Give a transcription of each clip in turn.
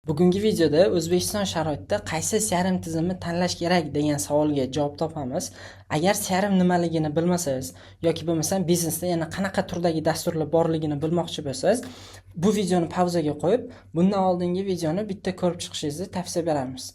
Bugungi videoda O'zbekiston sharoitida qaysi CRM tizimini tanlash kerak degan savolga javob topamiz. Agar CRM nimaligini bilmasangiz yoki bo'lmasam biznesda yana qanaqa turdagi dasturlar borligini bilmoqchi bo'lsangiz, bu videoni pauzaga qo'yib, bundan oldingi videoni bitta ko'rib chiqishingizni tavsiya beramiz.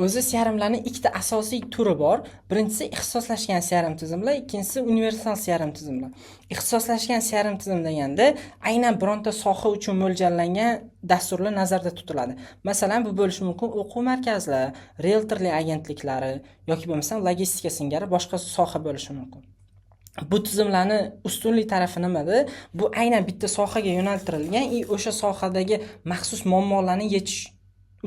O'zi CRMlarning ikkita asosiy turi bor. Birinchisi ixtisoslashgan CRM tizimlar, ikkinchisi universal CRM tizimlar. Ixtisoslashgan CRM tizim deganda aynan bironta soha uchun mo'ljallangan dasturlar nazarda tutiladi. Masalan, bu bo'lishi mumkin o'quv markazlar, rieltorlik agentliklari yoki bo'lmasam logistika singari boshqa soha bo'lishi mumkin. Bu tizimlarni ustunlik tarafi nimada? Bu aynan bitta sohaga yo'naltirilgan и o'sha sohadagi maxsus muammolarni yechish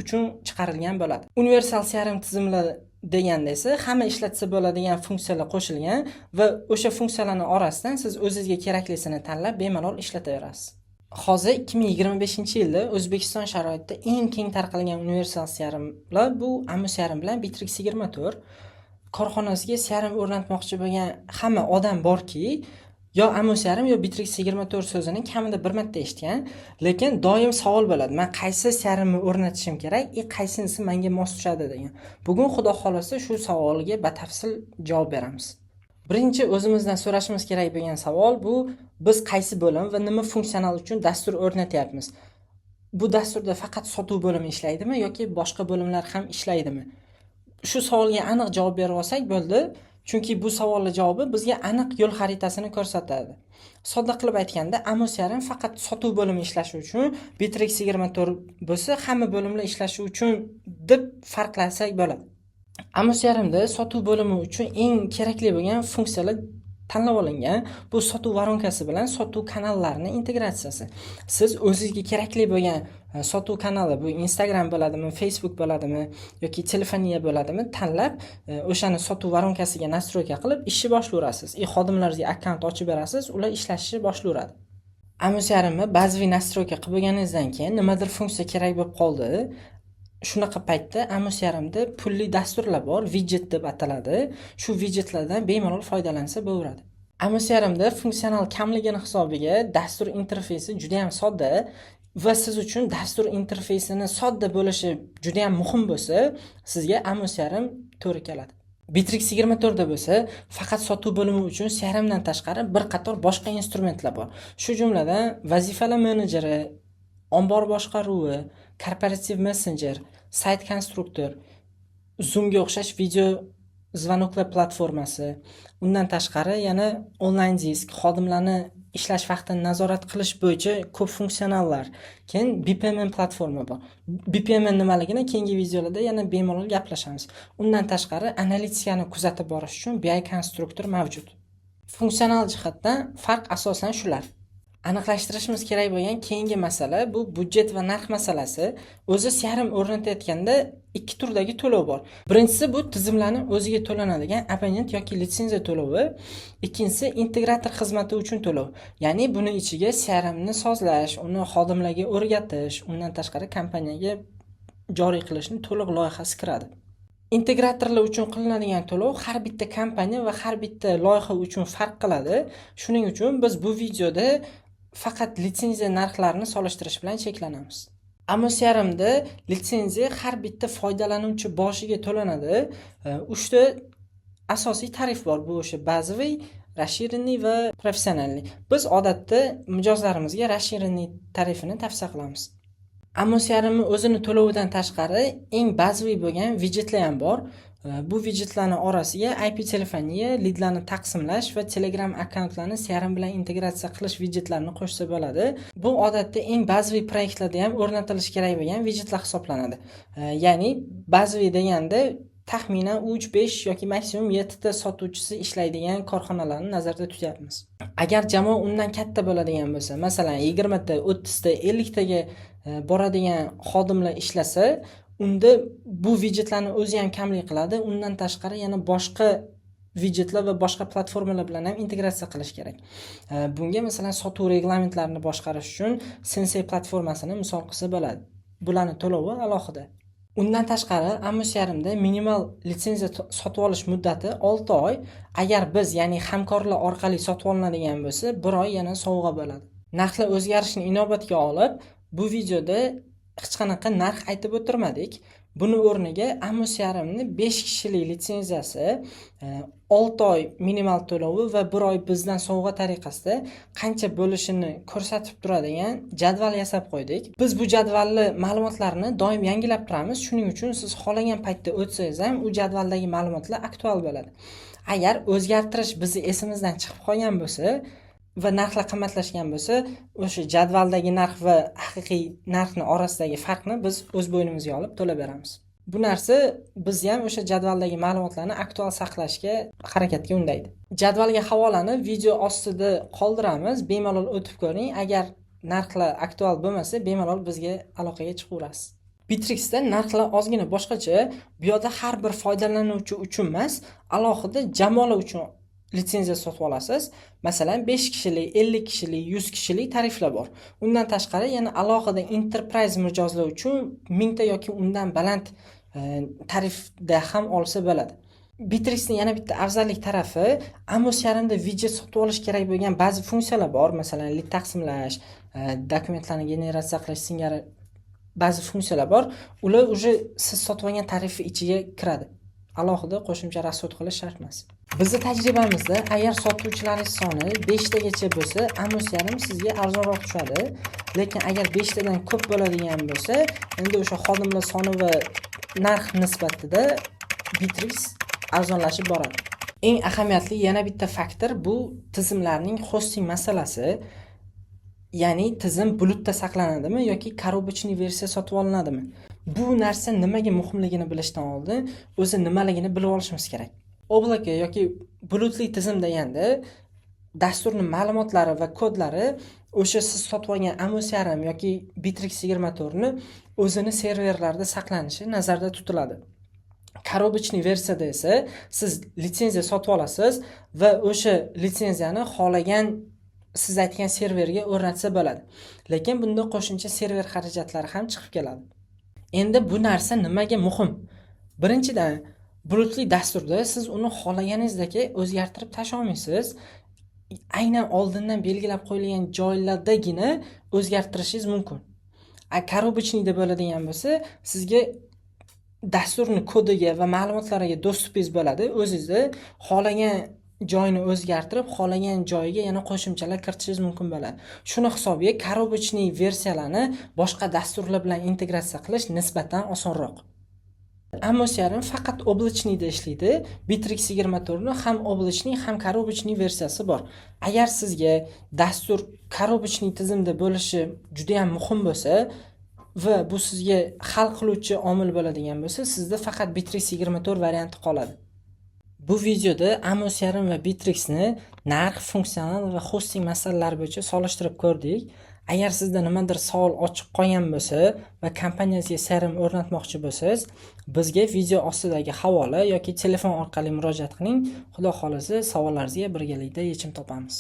uchun chiqarilgan bo'ladi. Universal CRM tizimlar deganda esa hamma ishlatsa bo'ladigan funksiyalar qo'shilgan va o'sha funksiyalarning orasidan siz o'zingizga keraklisini tanlab bemalol ishlataverasiz. Hozir 2025-yilda O'zbekiston sharoitida eng keng tarqalgan universal CRMlar bu Amo CRM bilan Bitrix 24. Korxonasiga CRM o'rnatmoqchi bo'lgan hamma odam borki, yo Amo CRM, yo Bitrix 24 so'zini kamida bir marta eshitgan, lekin doim savol bo'ladi: man qaysi CRMni o'rnatishim kerak и qaysinisi menga mos tushadi degan. Bugun, Xudo xohlasa, shu savolga batafsil javob beramiz. Birinchi o'zimizdan so'rashimiz kerak bo'lgan savol bu: biz qaysi bo'lim va nima funksional uchun dastur o'rnatyapmiz? Bu dasturda faqat sotuv bo'limi ishlaydimi yoki boshqa bo'limlar ham ishlaydimi? Shu savolga aniq javob berib olsak bo'ldi, chunki bu savolni javobi bizga aniq yo'l xaritasini ko'rsatadi. Sodda qilib aytganda, Amo CRM faqat sotuv bo'limi ishlashi uchun, Bitrix 24 bo'lsa hamma bo'limlar ishlashi uchun deb farqlasak bo'ladi. Amo CRMda sotuv bo'limi uchun eng kerakli bo'lgan funksiyalar tanlab olingan. Bu sotuv воронка si bilan sotuv kanallarini integratsiyasi. Siz o'zingizga kerakli bo'lgan sotuv kanali, bu Instagram bo'ladimi, Facebook bo'ladimi yoki telefoniya bo'ladimi, tanlab, o'shani sotuv воронка siga настройка qilib, ishni boshlayverasiz и xodimlaringizga akkaunt ochib berasiz, ular ishlashni boshlayveradi. Amo CRMni bazaviy настройка qilib bo'lganingizdan keyin nimadir funksiya kerak bo'lib qoldi. Shunaqa paytda Amo CRMda pulli dasturlar bor, widget deb ataladi. Shu widgetlardan bemalol foydalansa bo'laveradi. Amo CRMda funksional kamligini hisobiga dastur interfeysi juda ham sodda va siz uchun dastur interfeysini sodda bo'lishi juda ham muhim bo'lsa, sizga Amo CRM to'g'ri keladi. Bitrix 24 da bo'lsa, faqat sotuv bo'limi uchun CRM dan tashqari bir qator boshqa instrumentlar bor. Shu jumladan vazifalar menejeri, ombor boshqaruvi, korporativ messenjer, sayt konstruktor, Zoomga o'xshash video звонок lar platformasi, undan tashqari yana onlayn disk, xodimlarni ishlash vaqtini nazorat qilish bo'yicha ko'p funksionallar. Keyin BPMN platforma bor. BPMN nimaligini keyingi videolarda yana bemalol gaplashamiz. Undan tashqari analitikani kuzatib borish uchun BI konstruktor mavjud. Funksional jihatdan farq asosan shular. Aniqlashtirishimiz kerak bo'lgan keyingi masala bu budjet va narx masalasi. O'zi CRM o'rnatayotganda ikki turdagi to'lov bor. Birinchisi bu tizimlarni o'ziga to'lanadigan abonent yoki litsenziya to'lovi, ikkinchisi integrator xizmati uchun to'lov. Ya'ni buni ichiga CRMni sozlash, uni xodimlarga o'rgatish, undan tashqari kompaniyaga joriy qilishni to'liq loyihasi kiradi. Integratorlar uchun qilinadigan to'lov har bitta kompaniya va har bitta loyiha uchun farq qiladi. Shuning uchun biz bu videoda faqat litsenziya narxlarini solishtirish bilan cheklanamiz. Amo CRMda litsenziya har bitta foydalanuvchi boshiga to'lanadi. Uchta asosiy tarif bor. Bu o'sha bazaviy, расширенный va профессиональный. Biz odatda mijozlarimizga расширенный tarifini tavsiya qilamiz. Amo CRMni o'zini to'lovidan tashqari eng bazaviy bo'lgan widgetlar ham bor. Bu widgetlarni orasiga IP telefoniya, lidlarni taqsimlash va Telegram akkauntlarni CRM bilan integratsiya qilish widgetlarini qo'shsa bo'ladi. Bu odatda eng bazaviy proyektlarda ham o'rnatilishi kerak bo'lgan widgetlar hisoblanadi. Ya'ni bazaviy deganda taxminan 3, 5 yoki maksimum 7 ta sotuvchisi ishlaydigan korxonalarni nazarda tutyapmiz. Agar jamoa undan katta bo'ladigan bo'lsa, masalan, 20 ta, 30 ta, 50 taga boradigan xodimlar ishlasa, unda bu widgetlarni o'zi ham kamlik qiladi. Undan tashqari yana boshqa widgetlar va boshqa platformalar bilan ham integratsiya qilish kerak. Bunga masalan sotuv reglamentlarini boshqarish uchun Sensei platformasini misol qilsa bo'ladi. Bularni to'lovi alohida. Undan tashqari Amo CRMda minimal litsenziya sotib olish muddati 6 oy. Agar biz, ya'ni hamkorlar orqali sotib olinadigan bo'lsa, 1 oy yana sovg'a bo'ladi. Narxlar o'zgarishini inobatga olib, bu videoda Hech qanaqa narx aytib o'tirmadik. Buni o'rniga amoCRMni 5 kishilik litsenziyasi, 6 oy minimal to'lovi va 1 oy bizdan sovg'a tariqasida qancha bo'lishini ko'rsatib turadigan jadval yasab qo'ydik. Biz bu jadvalni ma'lumotlarini doim yangilab turamiz. Shuning uchun siz xohlagan paytda o'tsangiz ham u jadvaldagi ma'lumotlar aktual bo'ladi. Agar o'zgartirish bizni esimizdan chiqib qolgan bo'lsa va narxlar qimmatlashgan bo'lsa, o'sha jadvaldagi narx va haqiqiy narxni orasidagi farqni biz o'z bo'ynimizga olib to'lab beramiz. Bu narsa bizni ham o'sha jadvaldagi ma'lumotlarni aktual saqlashga harakatga undaydi. Jadvalga havolani video ostida qoldiramiz, bemalol o'tib ko'ring. Agar narxlar aktual bo'lmasa, bemalol bizga aloqaga chiqaverasiz. Bitrixda narxlar ozgina boshqacha. Bu yerda har bir foydalanuvchi uchun emas, alohida jamoalar uchun litsenziya sotib olasiz. Masalan, 5 kishilik, 50 kishilik, 100 kishilik tariflar bor. Undan tashqari yana alohida enterprise mijozlar uchun 1000 ta yoki undan baland tarifda ham olsa bo'ladi. Bitrixning yana bitta afzallik tarafi, amoCRMda widget sotib olish kerak bo'lgan ba'zi funksiyalar bor. Masalan, lid taqsimlash, dokumentlarni generatsiya qilish singari ba'zi funksiyalar bor. Ular уже siz sotib olgan tarifni ichiga kiradi. Alohida qo'shimcha расход qilish shart emas. Bizni tajribamizda agar sotuvchilaringiz soni 5 tagacha bo'lsa, amoCRM sizga arzonroq tushadi. Lekin agar 5 tadan ko'p bo'ladigan bo'lsa, endi o'sha xodimlar soni va narx nisbatida Bitrix arzonlashib boradi. Eng ahamiyatli yana bitta faktor bu tizimlarning hosting masalasi. Ya'ni tizim bulutda saqlanadimi yoki коробочный versiya sotib olinadimi? Bu narsa nimaga muhimligini bilishdan oldin o'zi nimaligini bilib olishimiz kerak. Облако yoki bulutli tizim deganda dasturning ma'lumotlari va kodlari o'sha siz sotib olgan amoCRM yoki Bitrix 24 ni o'zini serverlarida saqlanishi nazarda tutiladi. Коробочный versiyada esa siz litsenziya sotib olasiz va o'sha litsenziyani xohlagan, siz aytgan serverga o'rnatsa bo'ladi. Lekin bunda qo'shimcha server xarajatlari ham chiqib keladi. Endi bu narsa nimaga muhim? Birinchidan, bulutli dasturda siz uni xohlaganingizdek o'zgartirib tashlay olmaysiz. Aynan oldindan belgilab qo'yilgan joylardagina o'zgartirishingiz mumkin. A коробочный da bo'ladigan bo'lsa, sizga dasturni kodiga va ma'lumotlariga доступ ingiz bo'ladi. O'zingizni xohlagan joyini o'zgartirib, xohlagan joyiga yana qo'shimchalar kiritishingiz mumkin bo'ladi. Shuni hisobiga коробочный versiyalarni boshqa dasturlar bilan integratsiya qilish nisbatan osonroq. amoCRM faqat облачный da ishlaydi. Bitrix 24 ni ham облачный, ham коробочный versiyasi bor. Agar sizga dastur коробочный tizimda bo'lishi juda ham muhim bo'lsa va bu sizga hal qiluvchi omil bo'ladigan bo'lsa, sizda faqat Bitrix 24 varianti qoladi. Bu videoda amoCRM va Bitrixni narx, funksional va hosting masalalari bo'yicha solishtirib ko'rdik. Agar sizda nimadir savol ochiq qolgan bo'lsa va kompaniyangizga CRM o'rnatmoqchi bo'lsangiz, bizga video ostidagi havola yoki telefon orqali murojaat qiling. Xudo xohlasa, savollaringizga birgalikda yechim topamiz.